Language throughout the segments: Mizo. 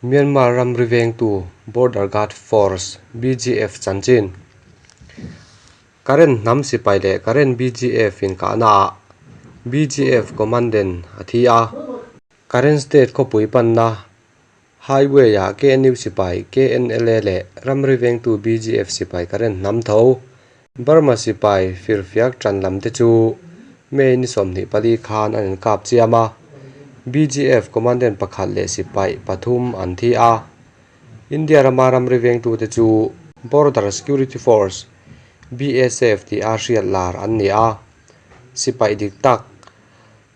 Myanmar ramri vengtu Border Guard Force, BGF, chanchin. Karen hnam sipai leh Karen BGF inkahnaah BGF commandant a thi a. Karen state khawpui panna highway-ah KNU sipai, KNLA leh ramri vengtu BGF sipai Karen hnam tho. Burma sipai firfiak tan lam te chu May ni 24 khan an inkap chiam a, BGF commandant pakhat leh sipai pathum an thi a. India rama ramri vengtute chu Border Security Force, BSF, tih a hriat lar an ni a. Sipai dik tak,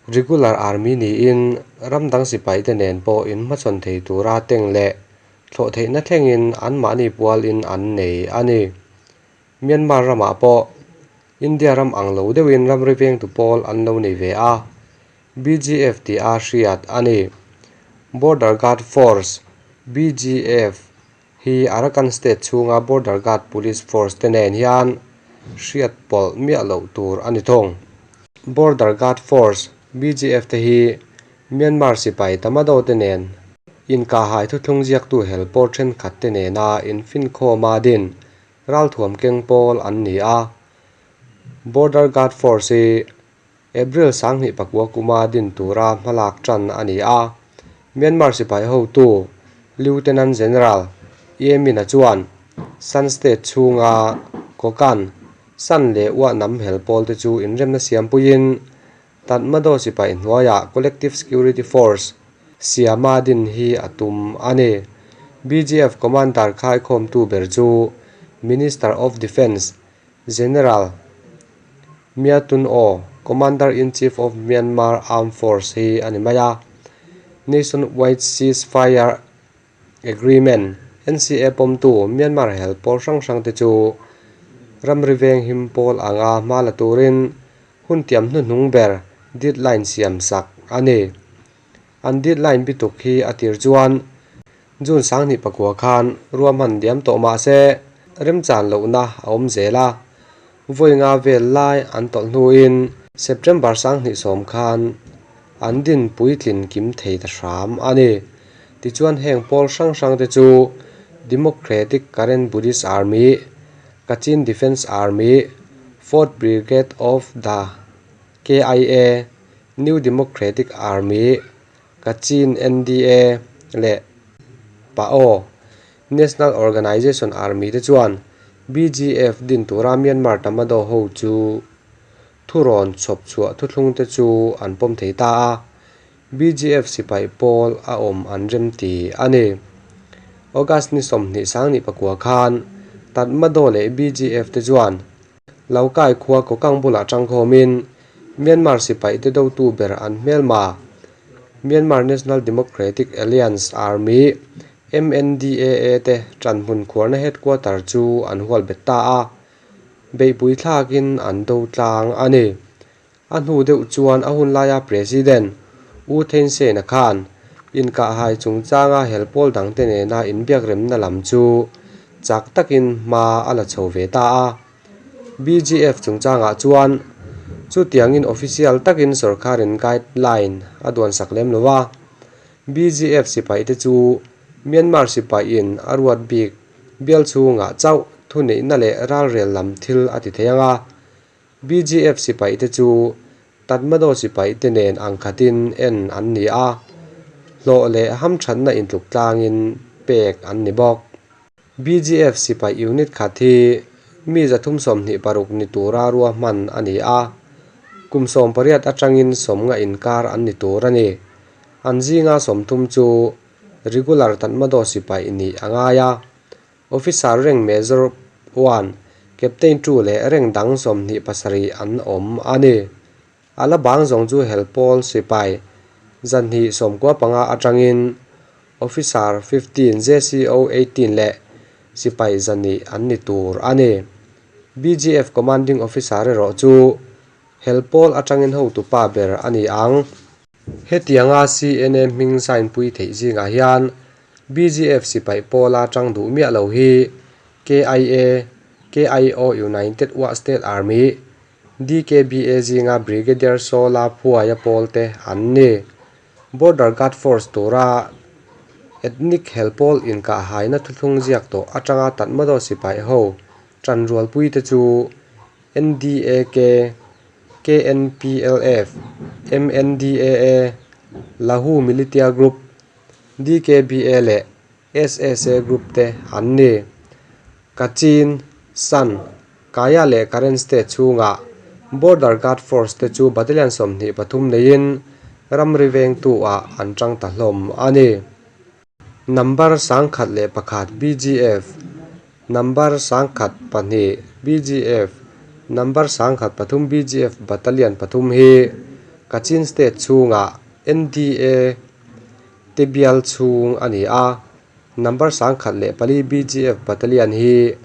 regular army niin ram dang sipaite nen pawh inhmachhawn thei tura teng leh thlawh theihna thlengin anmahni pualin an nei a ni. Myanmar ramah pawh India ram ang lo deuhin ramri vengtu pawl an lo nei ve a, BGF tih a hriat a ni. Border Guard Force, BGF, hi Arakan State chhunga Border Guard Police Force te nen hian hriat pawlh miah loh tur a ni thung. Border Guard Force, BGF, te hi Myanmar sipai Tamado te nen inkahhai thuthlung ziaktu hel pawl thenkhat te nena infinkhawma din ralthuam keng pawl an ni a. Border Guard Force hi April 2009 kuma din tura hmalak tan a ni a. Myanmar sipai hotu Lieutenant General Ye Min-a chuan Shan State chhunga Kokang, Shan leh Ua hnam hel pawl te chu inremna siampuiin Tatmadaw sipai hnuaiah Collective Security Force siama din hi a tum a ni. BGF Commander khaikhawmtu ber chu Minister of Defence General Mya Tun Oo, Commander-in-Chief of Myanmar Armed Force hi a ni mai a. Nationwide Ceasefire Agreement, NCA, pawmtu Myanmar hel pawl hrang hrangte chu ramri veng him pawl anga hma la turin Hun tiam hnuhnung ber deadline siam sak a ni. An deadline bituk hi a tir chuan June 29 khan ruahman diam tawh mah se remchan lohna a awm zel a, vawi nga vel lai an tawlh hnuin September 30 khan an din puitlin kim thei ta hram a ni. Tichuan heng pawl hrang hrang te chu Democratic Karen Buddhist Army, Kachin Defence Army, Fourth Brigade of the KIA, New Democratic Army, Kachin NDA leh PAO, National Organization Army te chuan BGF din tura Myanmar Tamadaw ho chu thurawn chhawp chhuah thuthlung te chu an pawm thei ta a, BGF sipai pawl a awm an rem ti a ni. August ni 29 khan Tatmadaw leh BGF te chuan Laukai khua Kokang bulah tangkhawmin Myanmar sipai te dotu ber an hmelma Myanmar National Democratic Alliance Army, MNDAA, te tanhmun khuarna headquarter chu an hual bet ta a, beihpui thlakin an do tlang a ni. A hnu deuh chuan a hun laia President U Thein Sein-a khan inkahhai chungchanga hel pawl dangte nena inbiakremna lam chu chak takin hma a la chho ve ta a. BGF chungchangah chuan chutiangin official takin sorkarin guideline a duansak lem lo a. BGF sipaite chu Myanmar sipaiin a ruat bik bial chhungah chauh thuneihna leh ralrel lam thil a ti thei ang a. BGF sipaite chu Tatmadaw sipaite nen ang khatin en an ni a, hlawh leh hamthatna intluk tlangin pek an ni bawk. BGF sipai unit khat hi mi 326 ni tura ruahman a ni a, kum 18 atangin 50 inkar an ni tur a ni. An zinga 30 chu regular Tatmadaw sipai nih a ngai a, Officer rank Major one, Captain two leh rank dang 27 an awm a ni. A la bang zawng chu helpawl sipai 295 atangin Officer 15, JCO 18 leh sipai 200 an ni tur a ni. BGF Commanding Officer erawh chu helpawl atangin hotupa ber a ni ang. Hetianga CNA hming sign pui theih zingah hian BGF sipai pawla tang duh miah lo hi KIA, KIO United Wa State Army, DKBA zinga Brigadier Sawla Phuaia pawlte an ni. Border Guard Force tura Ethnic hel pawl inkahhaina thuthlung ziak tawh atanga Tatmadaw sipai ho tanrualpuite chu NDAK, KNPLF, MNDAA, Lahu Militia Group, DKBA leh SSA Group te an ni. Kachin, Shan, Kaya leh Karen State chhungah Border Guard Force te chu battalion 23 neiin ramri vengtu ah an tang ta hlawm a ni. Number 1001 BGF, Number 1002 BGF, Number 1003 BGF battalion pathum hi Kachin State chhungah NDA te bial chhung a ni a. Number 1004 BGF Battalion hi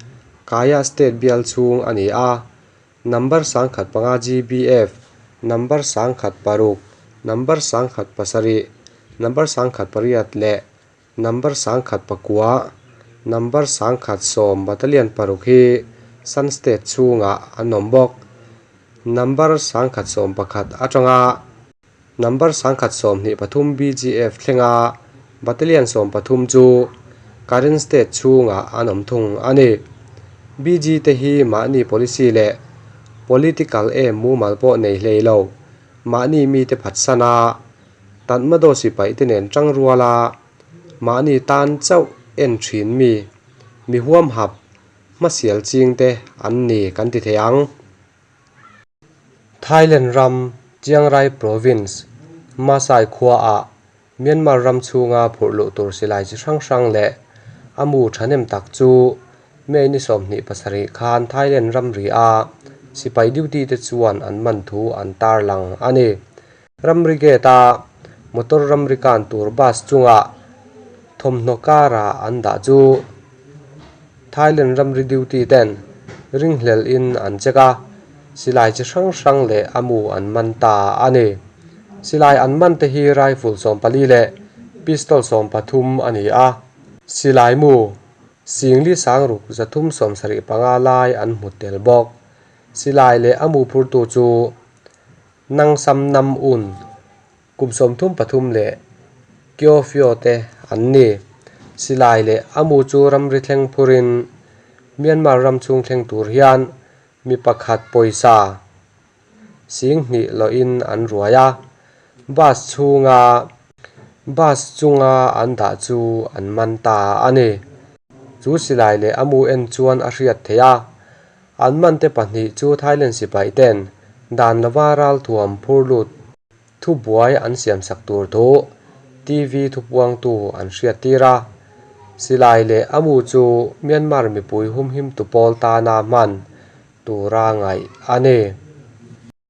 Kaya State bial chhung a ni a, Number 1005 GBF, Number 1006, Number 1007, Number 1008 leh Number 1009, Number 1010 Battalion paruk hi Shan State chhungah an awm bawk. Number 1011 atanga Number 1023 BGF thlenga Battalion 13 chu Karen State chhungah an awm thung a ni. BG te hi mahni policy leh political aim mumal pawh nei hlei lo, mahni mite phatsan a, Tatmadaw sipai te nen tang ruala mahni tan chauh en thin mi, mi huamhap, hmasial ching te an ni kan ti thei ang. Thailand ram Chiang Rai Province, Masai khuaah Myanmar ram chhunga phurh luh tur silai chi hrang hrang leh a mu thahnem tak chu May ni 27 khan Thailand ramri a sipai duty te chuan an man thu an tarlang a ni. Ramri gate a motor ramri kan tur bus chungah thawmhnaw kara an dah chu Thailand ramri duty ten ringhlel in an check a, silai chi hrang hrang leh a mu an man ta a ni. Silai an man te hi rifle 14 leh pistol 13 a ni a, silai mu singli sangruk 375 lai an hmu tel bawk. Silai leh a mu phurtu chu Nang Sam Nam Un kum 33 leh Kyaw Phyo te an ni. Silai leh a mu chu ramri thleng phurin Myanmar ram chhung thleng tur hian mi pakhat pawisa 2000 lohin an ruai a, bus chhunga bus chunga an dah chu an man ta a ni. Chu silai leh a mu en chuan a hriat theih a, an man te pahnih chu Thailand sipai ten dan lova ralthuam phur lut Thubuai an siamsak tur thu TV thupuangtu an hriattir a, silai leh a mu chu Myanmar mipui humhimtu pawl tana hman tura ngaih a ni.